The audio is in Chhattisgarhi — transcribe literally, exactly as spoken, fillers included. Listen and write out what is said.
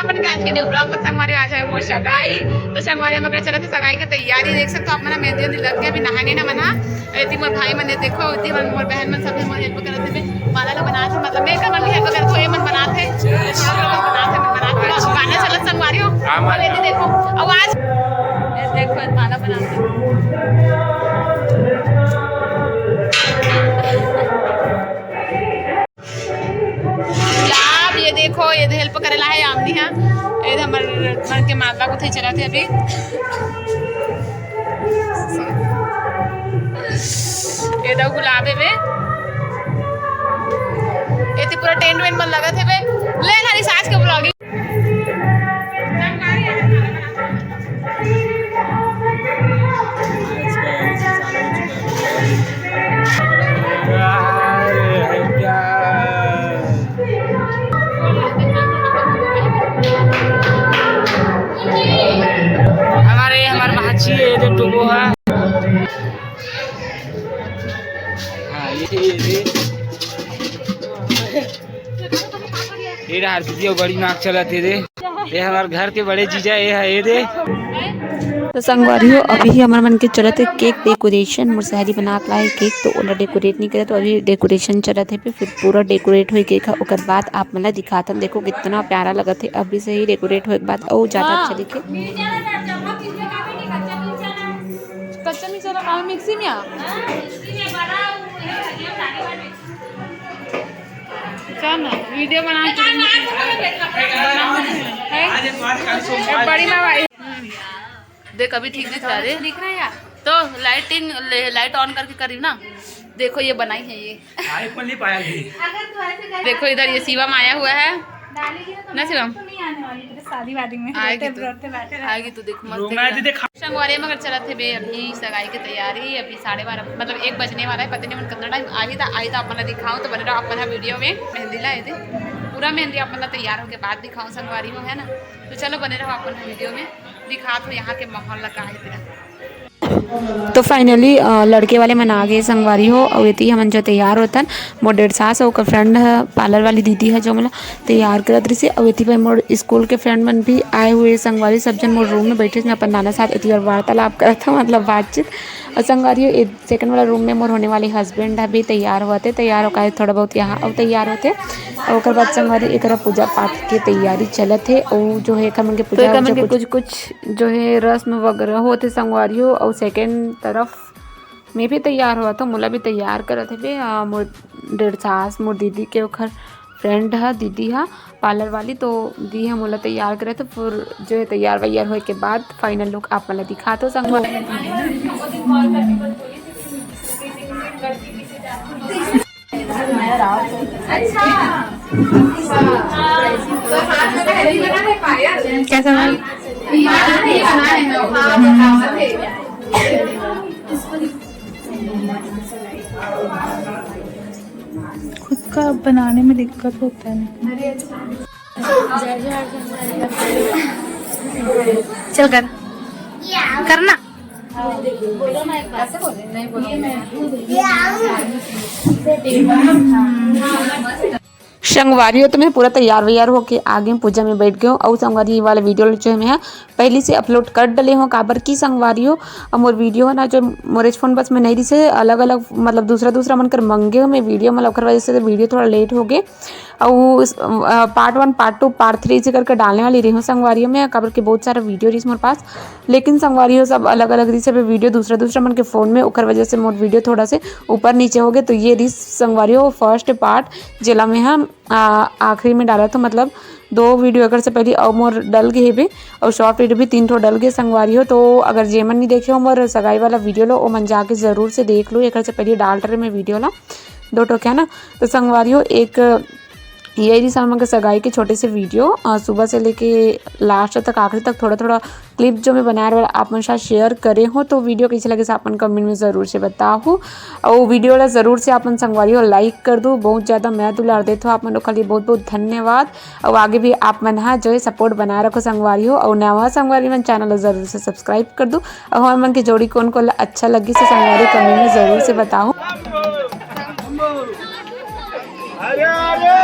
अपन के आज के new vlog में संगवारी आज है मोर सगाई। तो संगवारी हम अगर चलत हे सगाई के तैयारी, देख सकते हो आप मन मेहंदी उहंदी लग के अभी नहाने ना मना। एती मोर भाई मन, ये देखो, एती मन, मोर बहन मन सब मोर help करत हे, माला ला बनात हे, मतलब मैं कर मन help करत हो, ये मन बनात हे, बनात हे, मन बनात हे। गाना चलत संगवारी हो। हाँ, और ये देखो आवाज, ये देखो माला बनात हे। यार, ये देखो, ये help करे ला है आमनी हा। ये हमर मन के माता को थे चला थे अभी। ये दो गुलाब है बे। ये तो पूरा टेंट वेंट मन लगा थे बे। ले ना रिसाज के vlogging। हमारे, हमारे भाची है, ये टुबो है। हाँ, ये, ये, ये। ये रहा दीदी, वो बड़ी नाक चलत हे रे। ये हमार घर के बड़े जीजा, ये है, ये दे। तो संगवारी हो, अभी हमर मन के चलत हे cake decoration। मोर सहेली बना के लाए cake, तो ओला decorate नहीं करे, तो अभी decoration चलत हे। फिर पूरा decorate होई cake ह, ओकर बाद आप मन ला दिखाथन। देखो कितना प्यारा लगत हे, अभी से ही decorate होए के बाद अउ ज्यादा अच्छा दिखे। कच्चा मिर्चा ना, मिक्सी में आ। चल ना, video बना के। हैं? बड़ी माँ भाई। देख, अभी ठीक दिख रहा है रे। दिख रहा है यार। तो lighting, ले-, light on करके करी ना। देखो, ये बनाई है ये। iPhone नहीं पाया ये। देखो, इधर ये शिवम आया हुआ है। ना शिवम? शादी वादी में आएगी रोते, तो। रोते बैठे रहते। आएगी तो देखो, मस्त रोना है एकदम। दीदी, खा- संगवारी में अगर चलत हे बे, अभी सगाई की तैयारी, अभी साढ़े बारह, मतलब एक बजने वाला है, पता नहीं मन कितना टाइम आही था, आई था अपन दिखाऊं, तो बने रहो अपन video में। मेहंदी लाए थे, पूरा मेहंदी अपन तैयार होके बाद दिखाऊं संगवारी हो, है ना। तो चलो बने रहो अपन video में, दिखा तो यहाँ के माहौल लगा है पूरा। तो finally, अ, लड़के वाले मन आ गए संगवारी हो, अउ एती हमन जो तैयार होतन, मोर डेढ़ सास अउ ओकर friend ह, parlour वाली दीदी ह, जो मोला तैयार करत रहिसे, अउ एती भाई मोर school के friend मन भी आए हुए संगवारी, सब झन मोर room में बैठे हे अपन नाना साथ, एती बर वार्तालाप करत ह, मतलब बातचीत। अउ संगवारी हो, ए-, second वाला room में मोर होने वाले husband ह भी तैयार होवत हे, तैयार होके थोड़ा बहुत यहाँ अउ तैयार होथे, अउ ओकर बाद संगवारी एकरा पूजा पाठ के तैयारी चलत हे, अउ जो है एकर मन के तो पूजा एकर मन उजा के कुछ कुछ कुछ जो है रस्म वगैरह होत हे संगवारी हो, अउ second तरफ मैं भी तैयार होवत हों, मोला भी तैयार करत हे बे, आ, मोर डेढ़ सास, मोर दीदी के ओखर friend ह, दीदी ह parlour वाली, तो दी ह मोला तैयार करत हे, फिर जो है तैयार वैयार होए के बाद final look आप मन ला दिखात हों संगवारी। कैसा बा? खुद का बनाने में दिक्कत होता है। चल कर, करना। संगवारी हो, तो मैं पूरा तैयार वैयार होके आ गई हूँ, पूजा में बैठ गई हूँ। अउ संगवारी, ये वाला video जो है मैं ह पहली से upload कर डले हों, काबर कि संगवारी हो, अब मोर video है ना, जो मोर phone बस में नहीं रहिसे, अलग अलग, मतलब दूसरा दूसरा मन कर मंगे हों मैं video, मतलब ओकर वजह से तो video थोड़ा late हो गए। अउ इस, अ, part one, part two, part three ऐसे करके डालने वाली रही हूँ संगवारी हो मैं, काबर कि बहुत सारा video रहिस मोर पास, लेकिन संगवारी हो सब अलग अलग रहिस, सब video दूसरा दूसरा मन के phone में, ओकर वजह से मोर video थोड़ा से ऊपर नीचे हो गए। तो ये रहिस संगवारी हो first part, जेला मैं ह, आ, आखिरी में डालत हों, मतलब दो video एकर से पहले अउ मोर डल गए हेबे, अउ short video भी तीन ठो डल गए संगवारी हो। तो अगर जेमन नहीं देखे हो मोर सगाई वाला video ला, ओमन जाके जरूर से देख लो, एकर से पहले डाल रहे मैं video ला दो ठो, क्या ना। तो संगवारी हो, एक यही रहिस हमन के सगाई के छोटे से video, अ, सुबह से लेके last तक, आखिरी तक थोड़ा थोड़ा clip जो मैं बनाए रहे आप मन साथ share करे हों। तो video कैसे लगे आप मन comment में जरूर से बताओ, अउ video ला जरूर से आप मन संगवारी हो like कर दो। बहुत ज्यादा मया दुलार देत हो आप मन, ओखर लिए बहुत बहुत धन्यवाद। अउ आगे भी आप मन ह जो है support बनाए रखो संगवारी हो, अउ नवा संगवारी मन channel ला जरूर से subscribe कर दो। अउ हमन के जोड़ी कोन कोन ला अच्छा लगिस संगवारी comment में जरूर से बताओ। अरे, अरे।